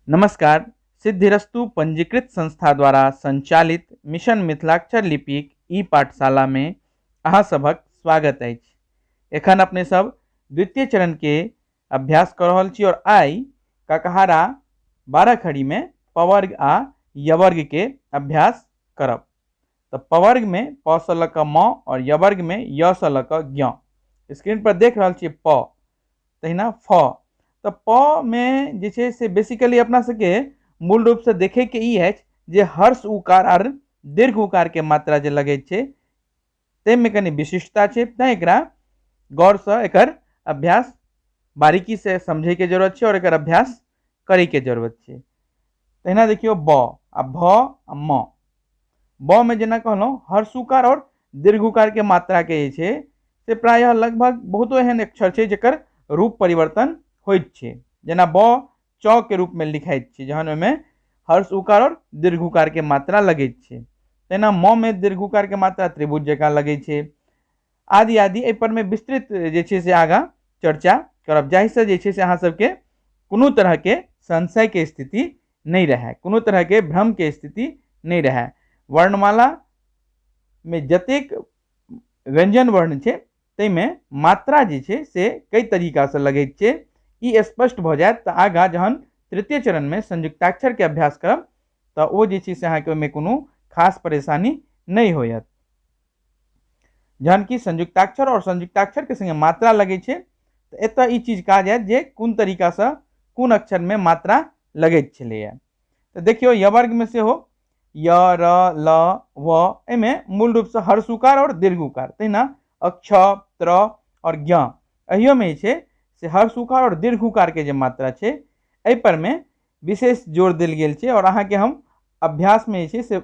नमस्कार। सिद्धिरस्तु पंजीकृत संस्था द्वारा संचालित मिशन मिथिलाक्षर लिपिक ई पाठशाला में अहाँ सभक स्वागत अछि। एखन अपने सब द्वितीय चरण के अभ्यास कर रहल छी और आई ककहारा 12 खड़ी में पवर्ग आ यवर्ग के अभ्यास करब। तो पवर्ग में प से ल क म और यवर्ग में य से ल क ज्ञ। स्क्रीन पर देख रहल छी प, तहिना फ। तो प में जे छै से बेसिकली अपना सबके मूल रूप से देखे के ई अछि जे हर्ष उकार और दीर्घ उकार के मात्रा जे लगै छै ताहिमे कनि विशिष्टता छै, तैं एकरा गौर से एकर अभ्यास बारीकी से समझे के जरूरत छै और एकर अभ्यास करे के जरूरत छै। तहिना देखियौ ब आ भ आ म। ब में जेना कहलहुँ हर्षुकार और दीर्घुकार के मात्रा के जे छै से प्रायः लगभग बहुतो एहन अक्षर छै जकर रूप परिवर्तन होइत छै। जेना ब च के रूप में लिखाइत छै जहन ओहिमे हर्ष उकार और दीर्घुकार के मात्रा लगैत छै। तहिना म में दीर्घुकार के मात्रा त्रिभुज जकाँ लगै छै आदि आदि। एहि पर में विस्तृत जे छै से आगाँ चर्चा करब जाहिसँ जे छै से अहाँ सबके कोनो तरह के संशय के स्थिति नहि रहै, कोनो तरह के भ्रम के स्थिति नहि रहै। वर्णमाला में जतेक व्यंजन वर्ण छै ताहिमे मात्रा जे छै से कई तरीका से लगैत छै, ई स्पष्ट भऽ जायत तऽ आगाँ जहन तृतीय चरण में संयुक्ताक्षर के अभ्यास करब तऽ ओ जे छै से अहाँके ओहिमे कोनो खास परेशानी नहि होयत। जहन कि संयुक्ताक्षर और संयुक्ताक्षर के संगे मात्रा लगै छै तऽ एतऽ ई चीज काज आयत जे कोन तरीका से कोन अक्षर में मात्रा लगैत छलैया। तऽ देखियौ यवर्ग में सेहो य र ल व एहिमे मूल रूप से हर्षुकार और दीर्घुकार, तहिना अक्ष त्र और ज्ञ एहियो में जे छै से हर्षुकार और दीर्घुकार के जे मात्रा छै एहि पर में विशेष जोर देल गेल छै। और अहाँके हम अभ्यास में जे छै से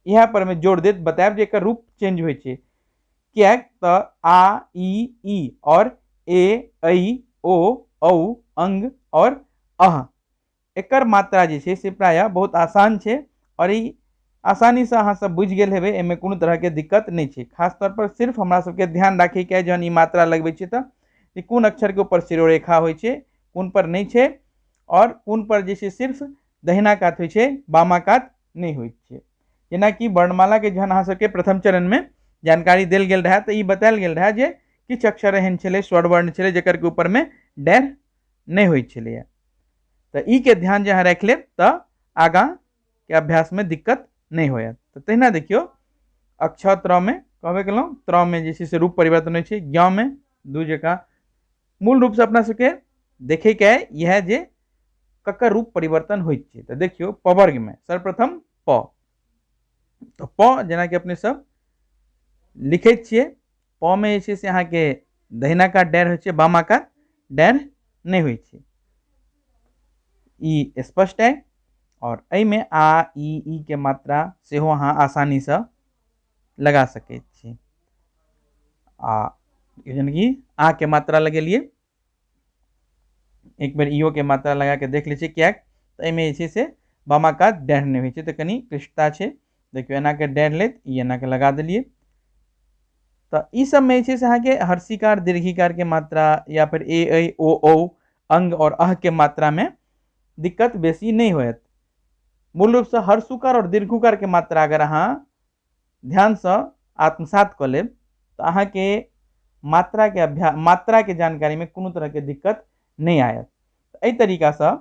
इएह पर में जोर देत बतायब जे एकर रूप चेंज होइ छै, किएक तऽ आ इ ई और ए ऐ ओ औ अंग और अह एकर मात्रा जे छै से प्रायः बहुत आसान छै और ई आसानी से अहाँ सब बुझि गेल हेबै, एहिमे कोनो तरहके दिक्कत नहि छै। खास तौर पर सिर्फ हमरा सबके ध्यान राखैके है जहन ई मात्रा लगबै छियै तऽ जे कोन अक्षरके ऊपर शिरोरेखा होइ छै, कोन पर नहि छै और कोन पर जे छै सिर्फ दहिना कात होइ छै, बामा कात नहि होइ छै। जेनाकि वर्णमालाके जहन अहाँ सबके प्रथम चरणमे जानकारी देल गेल रहै तऽ ई बतायल गेल रहै जे किछु अक्षर एहन छलै स्वरवर्ण छलै जकर के ऊपरमे डैर नहि होइ छलैया। तऽ ई के ध्यान जे अहाँ राखि लेब तऽ आगाँ के अभ्यास में दिक्कत नहीं होयत। तऽ तहिना देखियौ अक्षर त्र में कहबे केलहुँ त्र में जे छै से रूप परिवर्तन होइ छै, ज्ञ में दू जकाँ। मूल रूप से अपना सबके देखे के इएह जे ककर रूप परिवर्तन होइत छै। तऽ देखियौ पवर्ग में सर्वप्रथम प, तऽ प जेनाकि अपने सब लिखैत छियै प में जे छै से अहाँके दहिना कात डैर होइ छै, बामा कात डैर नहि होइ छै, ई स्पष्ट है। और एहिमे आ ई ई के मात्रा सेहो अहाँ आसानी से लगा सकैत छी। आ यानी कि आ के मात्रा लगेलियै, एक बेर इो के मात्रा लगा के देख लै छियै, किएक तऽ एहिमे जे छै से बामा कात डैर नहि होइ छै तऽ कनि क्लिष्टता छै। देखियौ एना के डैर लैत ई एना के लगा देलियै। तऽ ई सबमे जे छै से अहाँके हर्षिकार दीर्घिकार के मात्रा या फिर ए ऐ ओ औ अंग और अह के मात्रा में दिक्कत बेसी नहि होयत। मूल रूप से हर्षुकार और दीर्घुकार के मात्रा अगर अहाँ ध्यान से आत्मसात कऽ लेब तऽ अहाँके मात्रा के अभ्यास मात्रा के जानकारी में कोनो तरह के दिक्कत नहि आयत। एहि तरीका से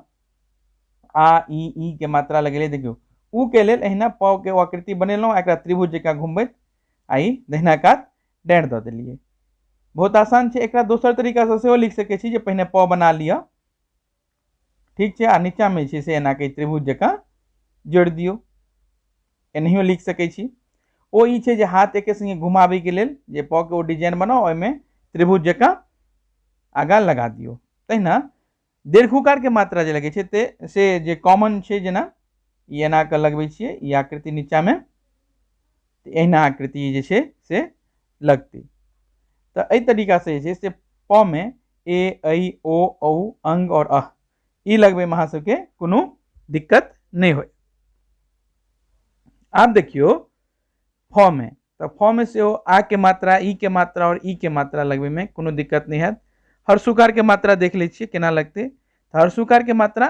आ ई ई के मात्रा लगेलियै। देखियौ उ के लेल एहिना प के आकृति बनेलहुँ, एकरा त्रिभुज जकाँ घुमबैत आ ई दहिना कात डाँरि दऽ देलियै। बहुत आसान छै। एकरा दोसर तरीका से सेहो लिख सकै छी जे पहिने प बना लिअ, ठीक छै, आ नीचाँमे जे छै से एना के त्रिभुज जकाँ जोड़ि दियौ, एनाहियो लिख सकै छी। ओ ई छै जे हाथ एके संगे घुमाबैके लेल जे प के ओ डिजाइन बनाउ ओहिमे त्रिभुज जकाँ आगाँ लगा दियौ। तहिना दीर्घुकार के मात्रा जे लगै छै ते से जे कॉमन छै, जेना ई एना कऽ लगबै छियै ई आकृति नीचाँमे, एहिना आकृति जे छै से लगतै। तऽ एहि तरीकासँ जे छै से प मे ए ऐ ओ औ अंग और अह ई लगबैमे अहाँ सबके कोनो दिक्कत नहि होय। आब देखियौ फ मे, तऽ फ मे सेहो आ के मात्रा ई के मात्रा और ई के मात्रा लगबैमे कोनो दिक्कत नहि हैत। हर्षुकार के मात्रा देख लै छियै केना लगतै। तऽ हर्षुकार के मात्रा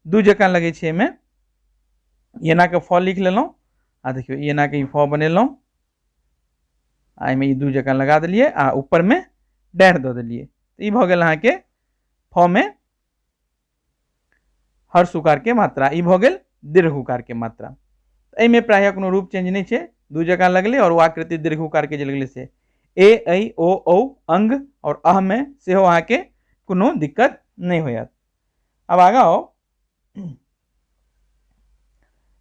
दू जकाँ लगै छै एहिमे। एना कऽ फ लिख लेलहुँ आ देखियौ एना कऽ ई फ बनेलहुँ आ एहिमे ई दू जकाँ लगा देलियै आ ऊपरमे डाँढ़ दऽ देलियै। तऽ ई भऽ गेल अहाँके फ मे हर्ष उकार के मात्रा, ई भऽ गेल दीर्घ उकार के मात्रा। एहिमे प्रायः कोनो रूप चेंज नहि छै, दू जकाँ लगलै आओर ओ आकृति दीर्घ उकार के जे लगलै से ए ऐ ओ औ अंग आओर अह मे सेहो अहाँके कोनो दिक्कत नहि होयत। आब आगाँ आउ,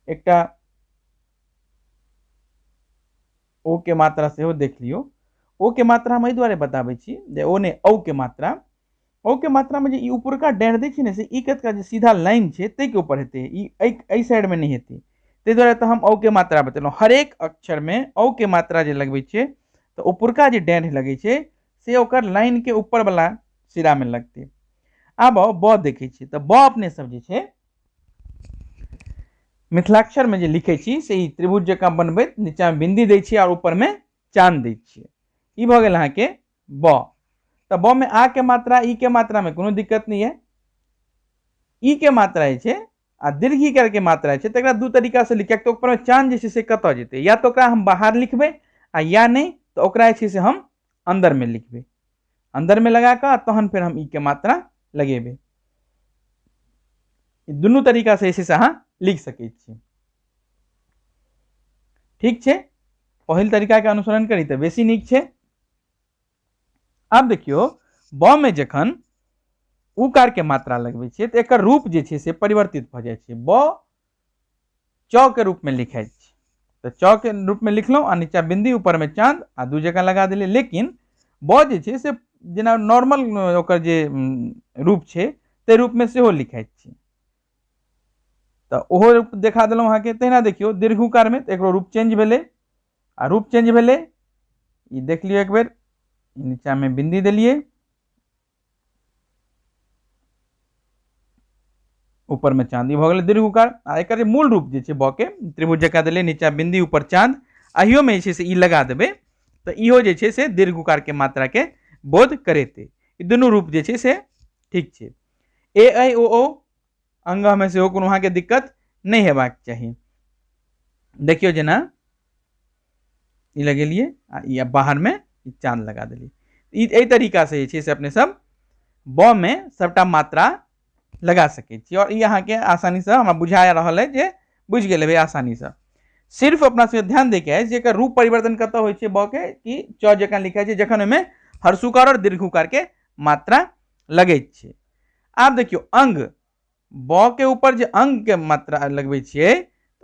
एकटा ओ के मात्रा सेहो देख लियौ। ओ के मात्रा हम एहि दुआरे बताबै छी जे ओ नहि औ के मात्रा, औ के मात्रा में जे ई ऊपरका डाँढ़ दै छै ने से ई कतका जे सीधा लाइन छै ताहिके ऊपर हेतै, ई एहि साइडमे नहि हेतै। ताहि दुआरे तऽ हम औ के मात्रा बतेलहुँ। हरेक अक्षरमे औ के मात्रा जे लगबै छियै तऽ ऊपरका जे डाँढ़ लगै छै से ओकर लाइनके ऊपरवला सिरामे लगतै। आब आउ ब देखै छियै तऽ ब अपने सब जे छै मिथिलाक्षरमे जे लिखै छी से ई त्रिभुज जकाँ बनबैत नीचाँमे बिन्दी दै छियै आओर ऊपरमे चाँद दै छियै। ई भऽ गेल अहाँके ब। तऽ ब मे आ के मात्रा ई के मात्रा में कोनो दिक्कत नहीं है। ई के मात्रा जे छै आ दीर्घ ई के मात्रा जे छै तकरा दू तरीका से लिखिए। तऽ ओकर चाँद जे छै से कतऽ जेतै, या तऽ ओकरा हम बाहर लिखबै आ या नहि तऽ ओकरा जे छै से हम अंदर में लिखबै, अंदर में लगा कऽ तहन फेर हम ई के मात्रा लगेबै। दुनू तरीका से जे छै से अहाँ लिख सकै छी। ठीक छै, पहिल तरीका के अनुसरण करी तऽ बेसी नीक छै। आब देखियौ ब में जखन उकार के मात्रा लगबै छियै तऽ एकर रूप जे छै से परिवर्तित भऽ जाइ छै। ब च के रूप में लिखाइ छै तऽ च के रूप में लिखलहुँ आ नीचा बिंदी ऊपर में चाँद आ दू जगह लगा देलियै। लेकिन ब जे छै से जेना नॉर्मल ओकर जे रूप छै ताहि रूप में सेहो लिखाइ छै, तऽ ओहो रूप देखा देलहुँ अहाँके। तहिना देखियौ दीर्घ उकार में तऽ एकरो रूप चेंज भेलै आ रूप चेंज भेलै, ई देख लियौ एक बेर, नीचा में बिंदी देलियै, ऊपर में चांदी भऽ गेलै दीर्घ उकार। आ एकर जे मूल रूप जे छै ब के त्रिभुज जकाँ देलियै, नीचा बिंदी ऊपर चांद, अहियो में जे छै से ई लगा देबै तऽ इहो जे छै से दीर्घ उकार के मात्रा के बोध करेतै। ई दुनू रूप जे छै से ठीक छै। ए ऐ ओ औ अंग में सेहो कोनो अहाँके दिक्कत नहि हेबाक चाही। देखियौ जेना ई लगेलियै आ ई बाहर में ई चांद लगा देलियै। ई एहि तरीका से जे छै से अपने सब ब में सबटा मात्रा लगा सकै छी और ई अहाँके आसानी से हमरा बुझा रहल है जे बुझि गेल हेबै आसानी से। सिर्फ अपना सबके ध्यान दैके अछि जे एकर रूप परिवर्तन कतऽ होइ छै ब के, कि च जकाँ लिखाइ छै जखन ओहिमे हर्षुकार और दीर्घुकार के मात्रा लगैत छै। आब देखियौ अंग, ब के ऊपर जे अंग के मात्रा लगबै छियै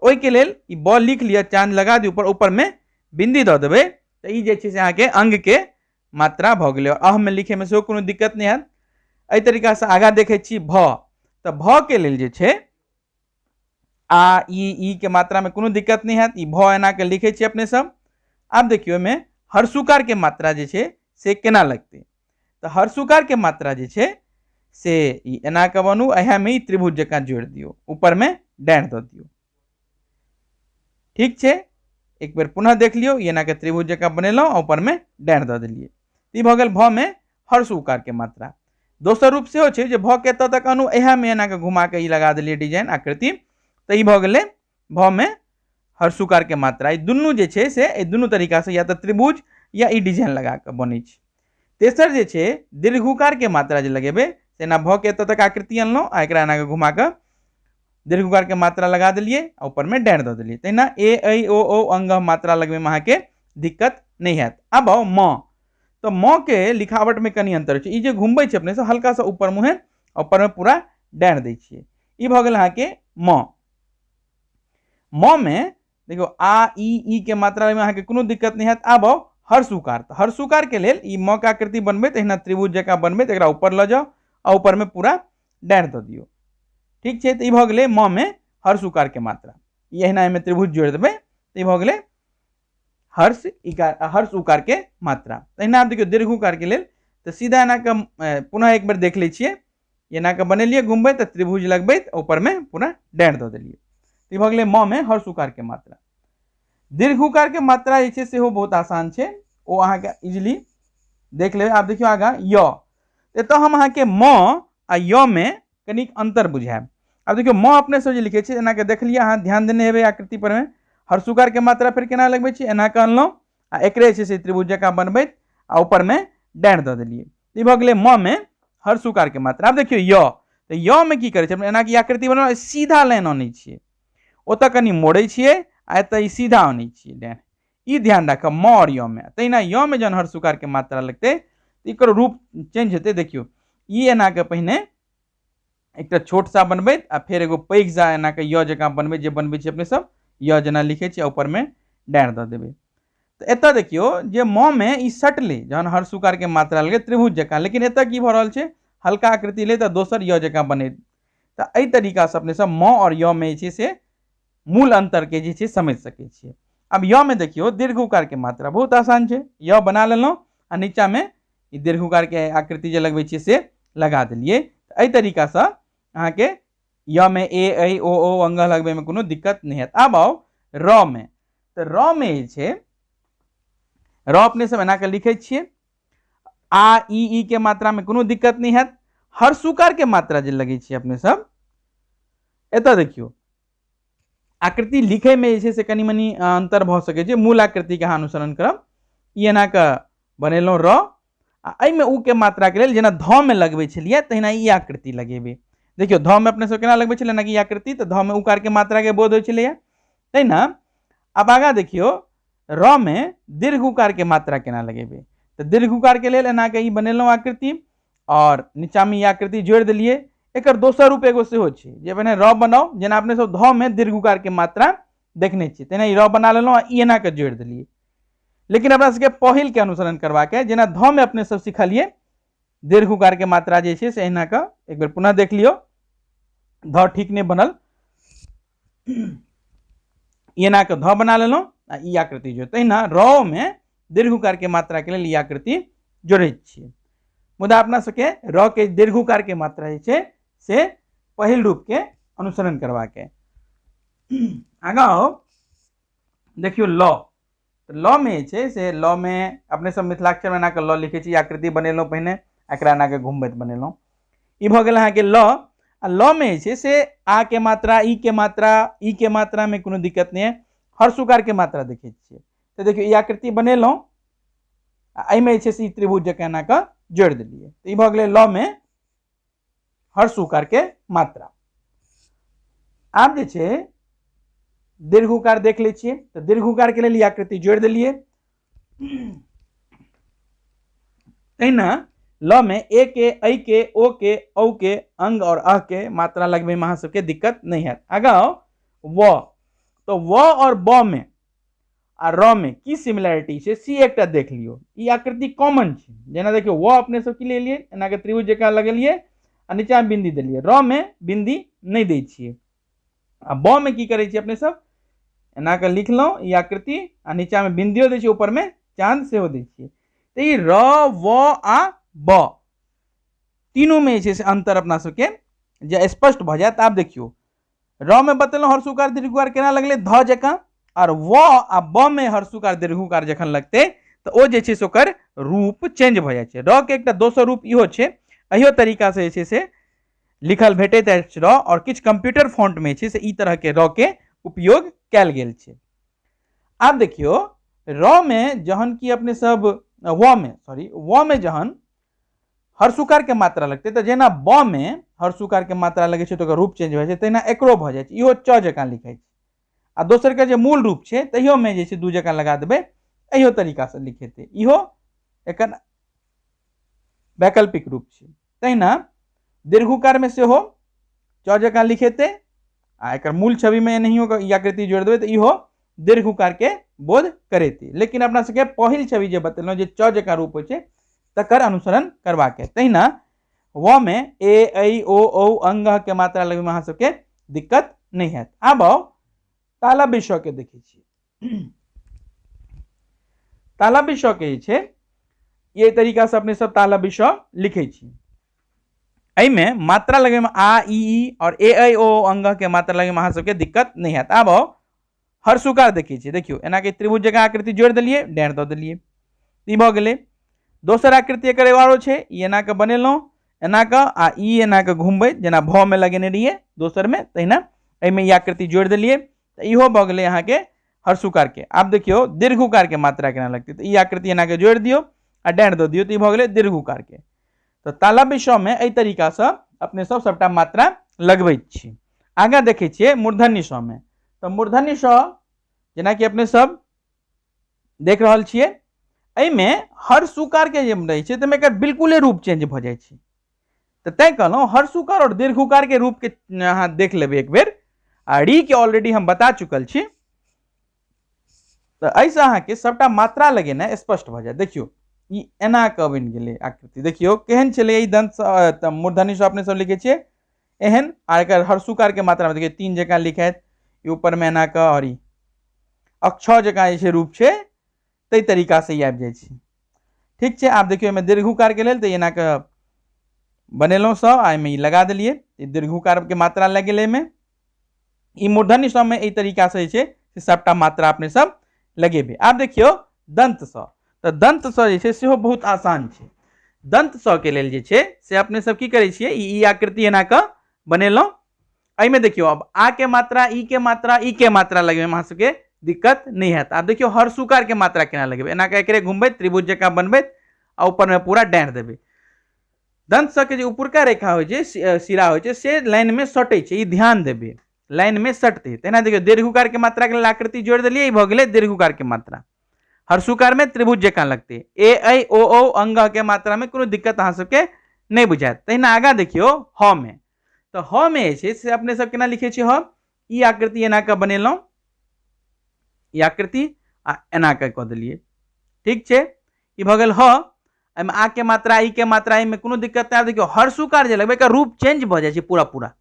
ओहिके लेल ई ब लिख लिअ, चांद लगा दियौ ऊपर, ऊपर में बिंदी दऽ देबै तऽ ई जे छै से अहाँके अंग के मात्रा भऽ गेलै। और अह में लिखै में सेहो कोनो दिक्कत नहि हैत। एहि तरीका से आगाँ देखै छी भ, तऽ भ के लेल जे छै आ ई, ई के मात्रा में कोनो दिक्कत नहि हैत। ई भ एना के लिखै छियै अपने सब। आब देखियौ एहिमे हर्षुकार के मात्रा जे छै से केना लगतै, तऽ हर्षुकार के मात्रा जे छै से ई एना के बनू, एहिमे ई त्रिभुज जकाँ जोड़ि दियौ, ऊपर में डाँढ़ दऽ दियौ। ठीक छै, एक बेर पुनः देख लियौ, ई एना के त्रिभुज जकाँ बनेलहुँ आ ऊपर में डाँढ़ दऽ देलियै। ई भऽ गेल भ में हर्ष उकार के मात्रा। दोसर रूप सेहो छै जे भ के एतऽ तक आनू, इएहमे एना के घुमा के ई लगा देलियै डिजाइन आकृति, तऽ ई भऽ गेलै भ में हर्षुकार के मात्रा। ई दुनू जे छै से एहि दुनू तरीका से या तऽ त्रिभुज या ई डिजाइन लगा कऽ बनै छै। तेसर जे छै दीर्घुकार के मात्रा जे लगेबै, से एना भ के एतऽ तक आकृति अनलहुँ आ एकरा एना कऽ घुमा कऽ दीर्घुकार के मात्रा लगा देलियै आ ऊपर में डाँढ़ दऽ देलियै। तहिना ए ऐ ओ औ अंग मात्रा लगबै में अहाँके दिक्कत नहि हैत। आब आउ म, तऽ म के लिखावट में कनि अंतर छै। ई जे घुमबै छै अपने से हल्का सा ऊपर मुँहे ऊपर में पूरा डाँढ़ दै छियै। ई भऽ गेल अहाँके म। म में देखियौ आ ई, ई के मात्रा में अहाँके कोनो दिक्कत नहि हैत। आब आउ हर्षुकार, तऽ हर्षुकार के लेल ई म के आकृति बनबैत एहिना त्रिभुज जकाँ बनबैत एकरा ऊपर लऽ जाउ आ ऊपर में पूरा डाँढ़ दऽ दियौ। ठीक छै, तऽ ई भऽ गेलै म में हर्षुकार के मात्रा। ई एहिना एहिमे त्रिभुज जोड़ि देबै तऽ ई भऽ गेलै हर्ष इकार, हर्ष उकार के मात्रा। तहिना आब देखियौ दीर्घुकार के लेल तऽ सीधा एना कऽ पुनः एक बेर देख लै छियै, एना कऽ बनेलियै घुमबैत तऽ त्रिभुज लगबैत ऊपर में पूरा डाँढ़ दऽ देलियै। ई भऽ गेलै म में हर्ष उकार के मात्रा। दीर्घुकार के मात्रा जे छै सेहो बहुत आसान छै, ओ अहाँके इजिली देख लेबै। आब देखियौ आगाँ य, एतऽ हम अहाँके म आ य में कनिक अंतर बुझायब। आब देखियौ म अपने सब जे लिखै छियै, एना के देखलियै अहाँ, ध्यान देने हेबै आकृति पर मे। हर्षुकार के मात्रा फेर केना लगबै छियै? एना के अनलहुँ आ एकरे जे छै से त्रिभुज जकाँ बनबैत आ ऊपर मे डाँड़ि दऽ देलियै। ई भऽ गेलै म मे हर्षुकार के मात्रा। आब देखियौ य, तऽ य मे की करै छियै? एना के आकृति बनल, सीधा लाइन अनै छियै, ओतऽ कनि मोड़ै छियै आ एतऽ ई सीधा अनै छियै डाँड़ि। ई ध्यान राखब म आओर य मे। तहिना य मे जहन हर्षुकार के मात्रा लगतै तऽ एकर रूप चेंज हेतै। देखियौ ई एना के पहिने एकटा छोट सा बनबैत आ फेर एगो पैघ सा एना के य जकाँ बनबैत, जे बनबै छी अपने सब य जेना लिखै छी, ऊपर मे डाँड़ि दऽ देबै। तऽ एतऽ देखियौ जे म मे ई सटलै जहन हर्षुकार के मात्रा लगलै त्रिभुज जकाँ, लेकिन एतऽ की भऽ रहल छै? हल्का आकृति लै तऽ दोसर य जकाँ बनेत। तऽ एहि तरीकासँ अपने सब म आओर य मे जे छै से मूल अंतर के जे छै समझि सकै छियै। आब य मे देखियौ दीर्घ उकार के मात्रा बहुत आसान छै, य बना लेलहुँ आ नीचा मे ई दीर्घ उकार के आकृति जे लगबै छियै से लगा देलियै। तऽ एहि तरीकासँ अहाँके य मे ए ऐ ओ औ अंग लगबै मे कोनो दिक्कत नहि हैत। आब आउ र मे, तऽ र मे जे छै र अपने सब एना कऽ लिखै छियै, आ ई ई के मात्रा मे कोनो दिक्कत नहि हैत। हर्षुकार के मात्रा जे लगै छै अपने सब एतऽ देखियौ आकृति लिखै मे जे छै से कनि मनि अंतर भऽ सकै छै, मूल आकृति के अहाँ अनुसरण करब। ई एना कऽ बनेलहुँ र, आ एहिमे उ के मात्रा के लेल जेना ध मे लगबै छलियै तहिना ई आकृति लगेबै। देखियौ ध मे अपने सब केना लगबै छलियै, एना कि ई आकृति, तऽ ध मे उकार के मात्रा के बोध होइ छलैया। तहिना आब आगाँ देखियौ र मे दीर्घ उकार के मात्रा केना लगेबै, तऽ दीर्घ उकार के लेल एना के ई बनेलहुँ आकृति और नीचा मे ई आकृति जोड़ि देलियै। एकर दोसर रूप एगो सेहो छै जे पहिने र बनाउ, जेना अपने सब ध मे दीर्घ उकार के मात्रा देखने छियै तहिना ई र बना लेलहुँ आ ई एना के जोड़ि देलियै। लेकिन अपना सबके पहिल के अनुसरण करबाक है, जेना ध मे अपने सब सिखलियै दीर्घ उकार के मात्रा जे छै से एना के एक बेर पुनः देख लियौ, ध ठीक नहि बनल, एना के ध बना लेलहुँ आ ई आकृति जोड़। तहिना र मे दीर्घ उकार के मात्रा के लेल ई आकृति जोड़ै छियै, मुदा अपना सबके र के दीर्घ उकार के मात्रा जे छै से पहिल रूप के अनुसरण करबाक है। आगाँ आउ देखियौ ल, तऽ ल मे जे छै से ल मे अपने सब मिथिलाक्षर मे एना कऽ ल लिखै छी, आकृति बनेलहुँ पहिने एकरा एना कऽ घुमबैत बनेलहुँ, ई भऽ गेल अहाँके ल। आ ल मे जे छै से आ के मात्रा, ई के मात्रा, ई के मात्रा मे कोनो दिक्कत नहि है, हर सुकार के मात्रा देखै छियै। तऽ देखियौ ई आकृति बनेलहुँ आ एहिमे जे छै से ई त्रिभुज जकाँ एना कऽ जोड़ि देलियै, तऽ ई भऽ गेलै ल मे हर सुकार के मात्रा। आब जे छै दीर्घ उकार देख लै छियै, तऽ दीर्घ उकार के लेल ई आकृति जोड़ि देलियै। तहिना ल मे ए के, ऐ के, ओ के, औ के, अंग और अह के मात्रा लगबै में अहाँ सबके दिक्कत नहीं हैत। आगाँ आउ व, तो व और ब में आ र में की सिमिलैरिटी छै सी एकटा देख लियौ। ई आकृति कॉमन छै, जेना देखियौ व अपने सब की लेलियै, एना के त्रिभुज जकाँ लगेलियै आ नीचा में बिंदी देलियै, र में बिंदी नहीं दै छियै। आ ब में की करै छियै अपने सब, एना के लिखलहुँ ई आकृति आ नीचा में बिंदियो दै छियै, ऊपर में चांद सेहो दै छियै। तऽ ई र, व आ ब तीनू में जे छै से अंतर अपना सबके जे स्पष्ट भऽ जायत। आब देखियौ र में बतेलहुँ हर्षुकार दीर्घुकार केना लगलै ध जकाँ, और व आ ब में हर्षुकार दीर्घुकार जखन लगतै तऽ ओ जे छै से ओकर रूप चेंज भऽ जाइ छै। र के एकटा दोसर रूप इहो छै, एहियो तरीका से जे छै से लिखल भेटैत अछि र, और किछु कंप्यूटर फॉन्ट में छै से ई तरह के र के उपयोग कयल गेल छै। आब देखियौ र में जहन कि अपने सब व में, सॉरी, व में जहन हर्षुकार के मात्रा लगतै तऽ जेना ब में हर्षुकार के मात्रा लगै छै तऽ ओकर रूप चेंज भऽ जाइ छै, तहिना एकरो भऽ जाइ छै, इहो च जकाँ लिखै छै। आ दोसर के जे मूल रूप छै तहियो में जे छै दू जकाँ लगा देबै, एहियो तरीका से लिखेतै, इहो एकर वैकल्पिक रूप छै। तहिना दीर्घुकार में सेहो च जकाँ लिखेतै आ एकर मूल छवि में एनाहियो ई आकृति जोड़ि देबै तऽ इहो दीर्घुकार के बोध करेतै। लेकिन अपना सबके पहिल छवि जे बतेलहुँ जे च जकाँ रूप होइ छै तकर अनुसरण करबाक है। तहिना व में ए, ऐ, ओ, औ, अंग के मात्रा लगबै में अहाँ सबके दिक्कत नहीं हैत। आब आउ तालव्य स के देखै छियै। तालव्य स के जे छै ये तरीका से अपने सब तालव्य स लिखै छी। एहिमे मात्रा लगबै में आ, ई, ई और ए, ऐ, ओ, अंग के मात्रा लगबै में अहाँ सबके दिक्कत नहीं हैत। आब आउ हर्षुकार देखै छियै। देखियौ एना के त्रिभुज जकाँ आकृति जोड़ि देलियै, डाँड़ि दऽ देलियै, ई भऽ गेलै। दोसर आकृति एकर एगो आरो छै, ई एना के बनेलहुँ, एना कऽ आ ई एना कऽ घुमबैत जेना भ मे लगेने रहियै दोसरमे, तहिना एहिमे ई आकृति जोड़ि देलियै। तऽ इहो भऽ गेलै अहाँके हर्षुकार के। आब देखियौ दीर्घुकार के मात्रा केना लगतै। तऽ ई आकृति एना कऽ जोड़ि दियौ आ डाँड़ि दऽ दियौ, तऽ ई भऽ गेलै दीर्घुकार के। तऽ तालव्य स मे एहि तरीकासँ अपने सब सबटा मात्रा लगबैत छी। आगाँ देखै छियै मूर्धन्य स मे। तऽ मूर्धन्य स जेनाकि अपने सब देख रहल छियै, एहिमे हर सुकार के जे रहै छै ताहिमे एकर बिल्कुले रूप चेंज भऽ जाइ छै। तऽ तैं कहलहुँ हर सुकार आओर दीर्घुकार के रूप के अहाँ देख लेबै एक बेर। आ री के ऑलरेडी हम बता चुकल छी, तऽ एहिसँ अहाँके सबटा मात्रा लगेनाइ स्पष्ट भऽ जायत। देखियौ ई एना कऽ बनि गेलै आकृति। देखियौ केहन छलै ई दंत मूर्धन्य सँ अपने सब लिखै छियै एहन। आ एकर हर्षुकार के मात्रा मे देखियौ 3 जकाँ लिखायत, ई ऊपर मे एना कऽ आओर ई अक्ष जकाँ जे छै रूप छै ताहि तरीका से ई आबि जाइ छै। ठीक छै, आब देखियौ एहिमे दीर्घुकार के लेल तऽ एना कऽ बनेलहुँ सब आ एहिमे ई लगा देलियै, ई दीर्घुकार के मात्रा लागि गेलै एहिमे। ई मूर्धन्य सब मे एहि तरीका से जे छै से सबटा मात्रा अपने सब लगेबै। आब देखियौ दंत सँ, तऽ दंत सँ जे छै सेहो बहुत आसान छै। दंत सँ के लेल जे छै से अपने सब की करै छियै, ई आकृति एना कऽ बनेलहुँ। एहिमे देखियौ अब आ के मात्रा, ई के मात्रा, ई के मात्रा लगेबै, अहाँ सबके दिक्कत नहि हैत। आब देखियौ हर्षुकार के मात्रा केना लगेबै, एना कऽ एकरे घुमबैत त्रिभुज जकाँ बनबैत आ ऊपर मे पूरा डाँड़ि देबै। दंत सँ के जे ऊपरका रेखा होइ छै, सिरा होइ छै, से लाइन मे सटै छै, ई ध्यान देबै, लाइन मे सटतै। तहिना देखियौ दीर्घुकार के मात्रा के लेल आकृति जोड़ि देलियै, ई भऽ गेलै दीर्घुकार के मात्रा। हर्षुकार में त्रिभुज जकाँ लगतै। ए ऐ ओ औ अंग के मात्रा में कोनो दिक्कत अहाँ सबके नहि बुझायत। तहिना आगाँ देखियौ ह मे, तऽ ह मे जे छै से अपने सब केना लिखै छियै ह, ई आकृति एना कऽ बनेलहुँ, ई आकृति आ एना कऽ कऽ देलियै। ठीक छै, ई भऽ गेल ह। एहिमे आ के मात्रा, ई के मात्रा, एहिमे कोनो दिक्कत नहि। आब देखियौ हर्षुकार जे लगबै एकर रूप चेंज भऽ जाइ छै पूरा पूरा।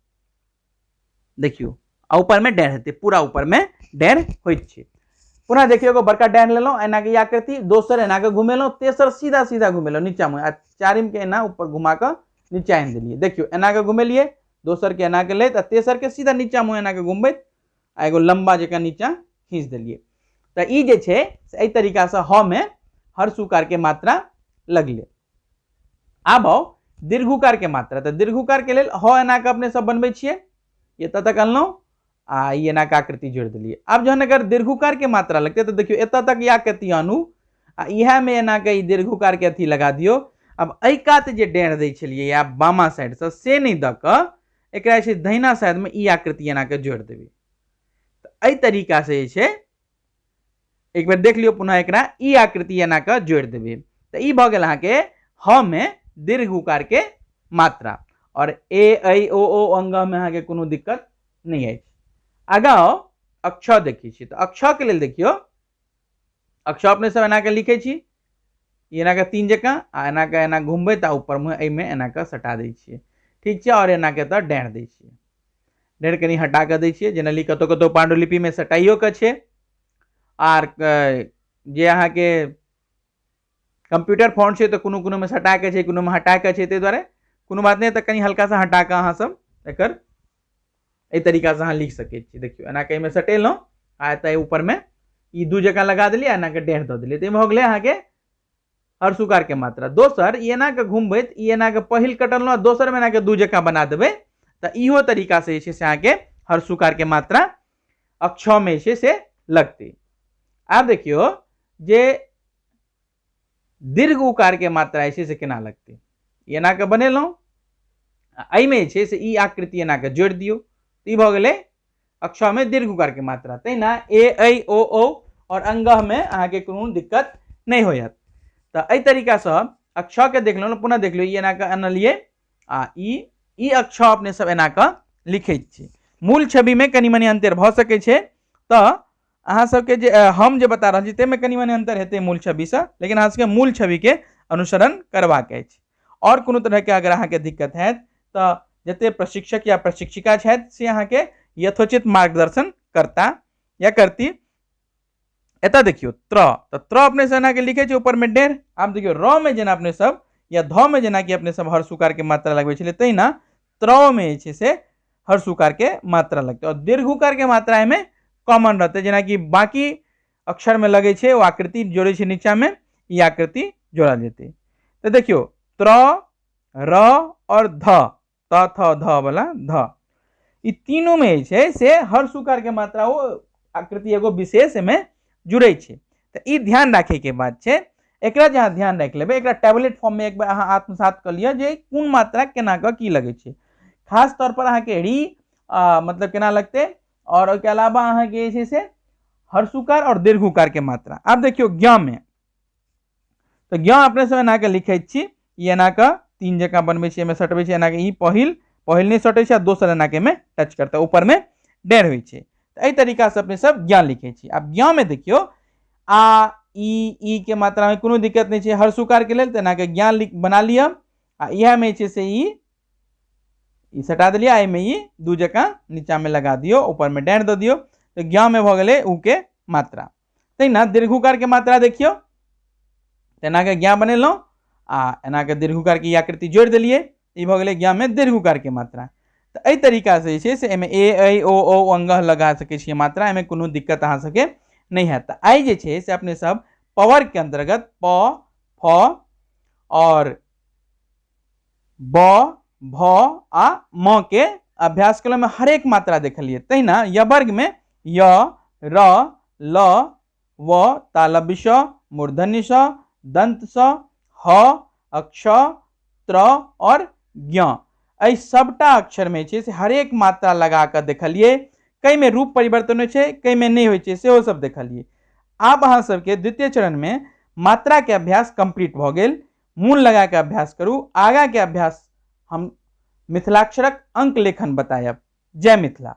देखियौ आ ऊपर में डाँड़ि हेतै, पूरा ऊपर में डाँड़ि होइत छै। पुनः देखियौ एगो बड़का डाँड़ि लेलहुँ, एना के ई आकृति, दोसर एना के घुमेलहुँ, तेसर सीधा सीधा घुमेलहुँ नीचा मुँहे, आ चारिम के एना ऊपर घुमा कऽ नीचा आनि देलियै। देखियौ एना के घुमेलियै, दोसर के एना के लैत, आ तेसर के सीधा नीचा मुँहे एना के घुमबैत आ एगो लम्बा जकाँ नीचा खींच देलियै। तऽ ई जे छै से एहि तरीकासँ ह मे हर सुकार के मात्रा लगलै। आब आउ दीर्घुकार के मात्रा। तऽ दीर्घुकार के लेल ह एना के अपने सब बनबै छियै, एतऽ तक अनलहुँ आ ई एना के आकृति जोड़ि देलियै। आब जहन एकर दीर्घुकार के मात्रा लगतै तऽ देखियौ एतऽ तक ई आकृति आनू आ इएह मे एना के ई दीर्घुकार के अथी लगा दियौ। आब एहि कात जे डाँड़ि दै छलियै या बामा साइडसँ, से नहि दऽ कऽ एकरा जे छै दहिना साइडमे ई आकृति एना के जोड़ि देबै। तऽ एहि तरीकासँ जे छै एक बेर देख लियौ पुनः एकरा ई आकृति एना कऽ जोड़ि देबै। तऽ ई भऽ गेल अहाँके ह मे दीर्घ उकार के मात्रा, आओर ए ऐ ओ ओ अंग मे अहाँके कोनो दिक्कत नहि अछि। आगाँ आउ अक्ष देखै छी। तऽ अक्ष के लेल देखियौ अक्ष अपने सब एना के लिखै छी, ई एना के 3 जकाँ आ एना के एना घुमबै तऽ ऊपर मुँहे एहिमे एना के सटा दै छियै। ठीक छै, आओर एना के तऽ डाँड़ि दै छियै, डाँड़ि कनि हटा कऽ दै छियै। जनरली कतहु कतहु पांडुलिपिमे सटाइयो के छै, आर जे अहाँके कंप्यूटर फॉन्ट छै तऽ कोनो कोनोमे सटा के छै, कोनोमे हटा के छै, ताहि दुआरे कोनो बात नहि, तऽ कनि हल्का सा हटा कऽ अहाँ सब एकर एहि तरीकासँ अहाँ लिख सकै छी। देखियौ एना के एहिमे सटेलहुँ आ एतऽ ऊपरमे ई 2 जकाँ लगा देलियै, एना के 1.5 दऽ देलियै, तऽ भऽ गेलै अहाँके हर्षुकार के मात्रा। दोसर ई एना के घुमबैत ई एना के पहिल कटलहुँ, दोसर मे एना के 2 जकाँ बना देबै, तऽ इहो तरीका से जे छै से अहाँके हर्षुकार के मात्रा अक्ष मे जे छै से लगतै। आब देखियौ जे दीर्घ उकार के मात्रा जे छै से केना लगतै। एना के बनेलहुँ, एहिमे जे छै से ई आकृति एना के जोड़ि दियौ, ई भऽ गेलै अक्ष में दीर्घ उकार के मात्रा। तहिना ए ऐ ओ औ और अंगह में अहाँके कोनो दिक्कत नहि होयत। तऽ एहि तरीकासँ अक्ष के देख लेलहुँ, पुनः देख लियौ ई एना कऽ अनलियै आ ई अक्ष अपने सब एना कऽ लिखै छी। मूल छवि में कनि मनि अन्तर भऽ सकै छै, तऽ अहाँ सबके जे हम जे बता रहल छी ताहिमे कनि मनि अन्तर हेतै मूल छविसँ, लेकिन अहाँ सबके मूल छविके अनुसरण करबाक अछि। आओर कोनो तरहके अगर अहाँके दिक्कत हैत तऽ जते प्रशिक्षक या प्रशिक्षिका छथि से अहाँके यथोचित मार्गदर्शन करता या करती। एतऽ देखियौ त्र, तऽ त्र अपने से एनाके लिखै छै ऊपरमे 1.5। आब देखियौ र मे जेना अपने सब या ध मे जेनाकि अपने सब हर्षुकार के मात्रा लगबै छलियै, तहिना त्र मे जे छै से हर्षुकार के मात्रा लगतै। और दीर्घुकार के मात्रा एहिमे कॉमन रहतै, जेनाकि बाकी अक्षर मे लगै छै ओ आकृति जोड़ै छै नीचा मे, ई आकृति जोड़ल जेतै। तऽ देखियौ त्र र आओर ध, त थ ध वाला ध, ई तीनू में जे छै से हर सुकार के मात्रा ओ आकृति एगो विशेष एहिमे जुड़ै छै। तऽ ई ध्यान राखै के बात छै। एकरा जे अहाँ ध्यान राखि लेबै, एकरा टैबलेट फॉर्म में एक बेर अहाँ आत्मसात कऽ लिअ जे कोन मात्रा केना कऽ की लगै छै। खास तौर पर अहाँके री मतलब केना लगतै, और ओहिके अलावा अहाँके जे छै से हर्षुकार और दीर्घुकार के मात्रा। आब देखियौ ज्ञ में, तऽ ज्ञ अपने सब एना के लिखै छी, ई एना कऽ तीन जकाँ बनबै छी, एहिमे सटबै छी एना के, ई पहिल पहिल नहि सटै छै आ दोसर एना के एहिमे टच करतै, ऊपर में डेढ़ होइ छै। तऽ एहि तरीका से अपने सब ज्ञ लिखै छी। आब ज्ञ में देखियौ आ ई, ई के मात्रा में कोनो दिक्कत नहि छै हर्षुकार के लेल, तऽ एना के ज्ञ लिख बना लिअ आ इएह में जे छै से ई सटा देलियै, एहिमे ई दू जकाँ नीचा में लगा दियौ, ऊपर में डाँड़ि दऽ दियौ, तऽ ज्ञ में भऽ गेलै उ के मात्रा। तहिना दीर्घुकार के मात्रा देखियौ, एना के ज्ञ बनेलहुँ आ एना के दीर्घुकार के ई आकृति जोड़ि देलियै, ई भऽ गेलै ज्ञ में दीर्घुकार के मात्रा। तऽ एहि तरीका से जे छै से एहिमे ए ऐ ओ औ अंग लगा सकै छियै मात्रा, एहिमे कोनो दिक्कत अहाँ सबके नहि हैत। तऽ आइ जे छै से अपने सब पवर्ग के अंतर्गत प फ और ब भ आ म के अभ्यास केलहुँ, एहिमे हरेक मात्रा देखलियै। तहिना यवर्ग में य र ल व तालव्य स मूर्धन्य स दंत स ह अक्ष त्र और ज्ञ, एहि सबटा अक्षर में जे छै से हरेक मात्रा लगा कऽ देखलियै। कई में रूप परिवर्तन होइ छै, कई में नहि होइ छै, सेहो सब देखलियै। आब अहाँ सबके द्वितीय चरण में मात्रा के अभ्यास कंप्लीट भऽ गेल। मोन लगा के अभ्यास करू, आगा के अभ्यास हम मिथिलाक्षरक अंक लेखन बतायब। जय मिथिला।